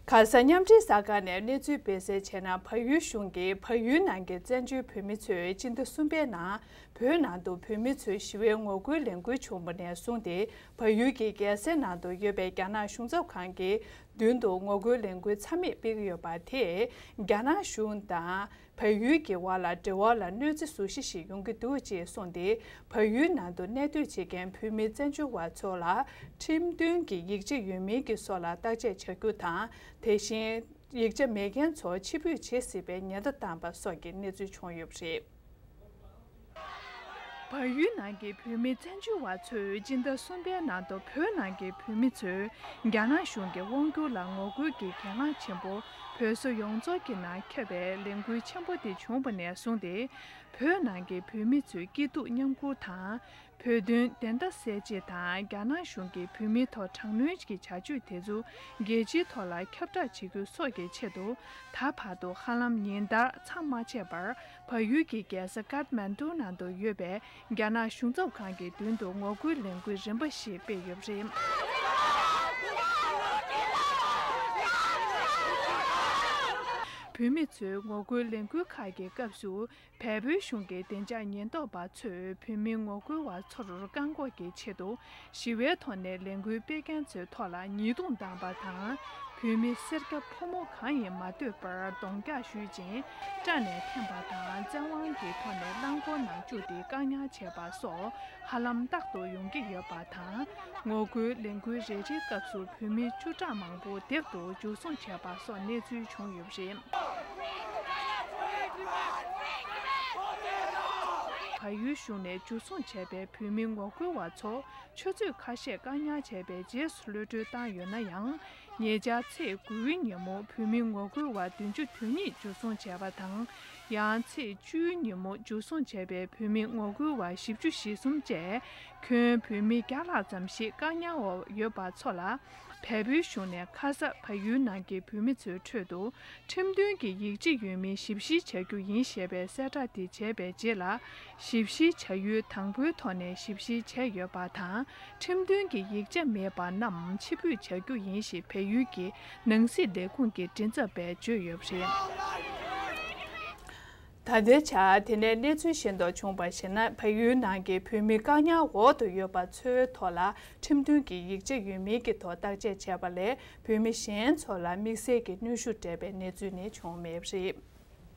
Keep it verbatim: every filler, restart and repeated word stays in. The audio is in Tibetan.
ཁ་ས་མཉམ་འབྲེལ་གསར་ཁང་ནས་གནས་ཚུལ་སྤེལ་གསལ་བྱས་ན། བལ་ཡུལ་གཞུང་གིས་བལ་ཡུལ་ནང་གི་བཙན་བྱོལ་བོད་མི་ཚོས་སྤྱི་ཟླ་གསུམ་པའི་ནང་བོད་ནང་དུ་བོད་མི་ཚོས་ཞི་བའི་ངོ་རྒོལ་ལས་འགུལ་བྱུང་བ་ནས་བཟུང་སྟེ། བལ་ཡུལ་གྱི་རྒྱལ་སའི་ནང་དུ་ཡོད་པའི་རྒྱ་ནག་གཞུང་ཚབ་ཁང་གི་མདུན་དུ་ངོ་རྒོལ་ལས་འགུལ་མཚམས་མེད་སྤེལ་གྱི་ཡོད་པ་དེས། རྒྱ་ནག་གཞུང་དང་བལ་ཡུལ་གྱི་བར་ལ་འབྲེལ་བ་ལ་གནོད་འཚེ་བཟོ་གཞི་ཞིག་ཡོང་གི་འདུག་ཅེས་གསུངས་ཏེ། བལ་ཡུལ་ནང་དུ་གནས་སྡོད་བྱེད་མཁན་བོད་མི་བཙན་བྱོལ་བ་ཚོ་ལ་ཁྲིམས་མཐུན་གྱི་ཡིག་ཆ་ཡོད་མིན་གྱི་སོགས་ལ་བརྟག་དཔྱད་བྱ་རྒྱུ་དང་། དེ་བཞིན་ཡིག་ཆ་མེད་མཁན་ཚོ་ཕྱིར་འབུད་བྱེད་སྲིད་པའི་ཉེན་བརྡ་བཏང་པ་སོགས་ཀྱི་གནས་ཚུལ་བྱུང་ཡོད་པ་རེད། བལ་ཡུལ་ནང་གི་བོད་མི་བཙན་བྱོལ་བ་ཚོས་སྤྱི་ཟླ་གསུམ་པའི་ནང་དུ་བོད་ནང་གི་བོད་མི་ཚོས་རྒྱ་ནག་གཞུང་གི་དབང་བསྒྱུར་ལ་ངོ་རྒོལ་གྱི་གྱེན་ལངས་ཆེན་པོ་བོད་ས་ཡོངས་རྫོགས་ཀྱི་ནང་ཁྱབ་པའི་ལས་འགུལ་ཆེན་པོ་དེ་བྱུང་བ་ནས་བཟུང་སྟེ། བོད་ནང་གི་བོད་མི་ཚོའི་སྐྱིད་སྡུག་མཉམ་ཁུར་དང་། བོད་དོན་བདེན་མཐའ་གསལ་བྱེད་དང་། རྒྱ་ནག་གཞུང་གིས་བོད་མིའི་ཐོག་དྲག་གནོན་གྱི་བྱ་སྤྱོད་དེ་ཚོ་རྒྱལ་སྤྱིའི་ཐོག་ལ་ཁྱབ་བསྒྲགས་བྱེད་རྒྱུ་སོགས་ཀྱི་ཆེད་དུ། ད་བར་དུ་ཧ་ལམ་ཉིན་ལྟར་མཚམས་མ་ཆད་པར་བལ་ཡུལ་གྱི་རྒྱལ་ས་ཀཏ་མན་ཌུ་ནང་དུ་ཡོད་པའི་རྒྱ་ནག་གཞུང་ཚབ་ཁང་གི་མདུན་དུ་ངོ་རྒོལ་ལས་འགུལ་རིམ་པ་ཞིག་སྤེལ་ཡོད་པ་རེད། བོད་མི་ཚོས་ངོ་རྒོལ་ལས་འགུལ་ཁག་གི་སྐབས་སུ། བལ་པོའི་གཞུང་གི་བདེ་འཇགས་ཉེན་རྟོག་པ་ཚོས་བོད་མི་ངོ་རྒོལ་བ་ཚོར་བཀག་འགོག་གི་ཆེད་དུ། ཞི་བའི་ཐོག་ནས་ལས་འགུལ་སྤེལ་མཁན་ཚོའི་ཐོག་ལ་ཉེས་རྡུང་བཏང་པ་དང་། བོད་མི་སེར་སྐྱ་ཕོ་མོ་གང་ཡིན་མ་ལྟོས་པར་གདོང་བཀྱག་གཞུས་ཤིང་། སྐྲ་ནས་འཐེན་པ་དང་། བཙན་དབང་གི་ཐོག་ནས་རླངས་འཁོར་ནང་བཅུག་སྟེ་བཀག་ཉར་བྱས་པ་སོགས། ཧ་ལམ་རྟག་ཏུ་ཡོང་གི་ཡོད་པ་དང་། ངོ་རྒོལ་ལས་འགུལ་རེ་རེའི་སྐབས་སུ་བོད་མི་བཅུ་ཕྲག་མང་པོ་སྡེབ་ཏུ་འཇུ་བཟུང་བྱས་པ་སོགས་གནས་ཚུལ་བྱུང་ཡོད་པ་རེད། བལ་ཡུལ་གཞུང་ནས་འཇུ་བཟུང་བྱས་པའི་བོད་མི་ངོ་རྒོལ་བ་ཚོ་ཆུ་ཚོད་ཁ་ཤས་བཀག་ཉར་བྱས་པའི་རྗེས་སུ་གློད་གྲོལ་བཏང་ཡོད་ན་ཡང་། ཉེ་ཆར་ཚེས་དགུའི་ཉིན་མོ་བོད་མི་ངོ་རྒོལ་བ་བདུན་ཅུ་དོན་གཉིས་འཇུ་བཟུང་བྱས་པ་དང་། ཡང་ཚེས་བཅུའི་ཉིན་མོ་འཇུ་བཟུང་བྱས་པའི་བོད་མི་ངོ་རྒོལ་བ་བཞི་བཅུ་ཞེ་གསུམ་བཅས་ཁྱོན་བོད་མི་བརྒྱ་ལྷག་ཙམ་ཞིག་བཀག་ཉར་འོག་ཡོད་པ་ཚོ་ལ། བལ་པོའི་གཞུང་ནས་ཁ་ས་བལ་ཡུལ་ནང་གི་བོད་མི་ཚོའི་ཁྲོད་དུ་ཁྲིམས་མཐུན་གྱི་ཡིག་ཆ་ཡོད་མིན་ཞིབ་བཤེར་བྱ་རྒྱུ་ཡིན་ཞེས་པའི་གསལ་བསྒྲགས་དེ་བྱས་པའི་རྗེས་ལ། ཞིབ་བཤེར་བྱ་ཡུལ་དང་པོའི་ཐོག་ནས་ཞིབ་བཤེར་བྱས་ཡོད་པ་དང་། ཁྲིམས་མཐུན་གྱི་ཡིག་ཆ་མེད་པ་རྣམས་ཕྱིར་འབུད་བྱ་རྒྱུ་ཡིན་ཞེས་བལ་ཡུལ་གྱི་ནང་སྲིད་ལས་ཁུངས་ཀྱི་མགྲིན་ཚབ་པས་བརྗོད་ཡོད་པ་རེད། ད་ལྟའི་ཆར་དེ་ནས་གནས་ཚུལ་ཤེས་རྟོགས་བྱུང་བར་གཞིགས་ན། བལ་ཡུལ་ནང་གི་བོད་མི་བཀག་ཉར་འོག་ཏུ་ཡོད་པ་ཚོའི་ཐོག་ལ་ཁྲིམས་མཐུན་གྱི་ཡིག་ཆ་ཡོད་མིན་གྱི་ཐོག་བརྟག་དཔྱད་བྱས་པ་ལས། བོད་མི་གཞན་ཚོ་ལ་དམིགས་བསལ་གྱི་གནོན་ཤུགས་སྤྲད་པའི་གནས་ཚུལ་ནི་བྱུང་མེད་པ་རེད།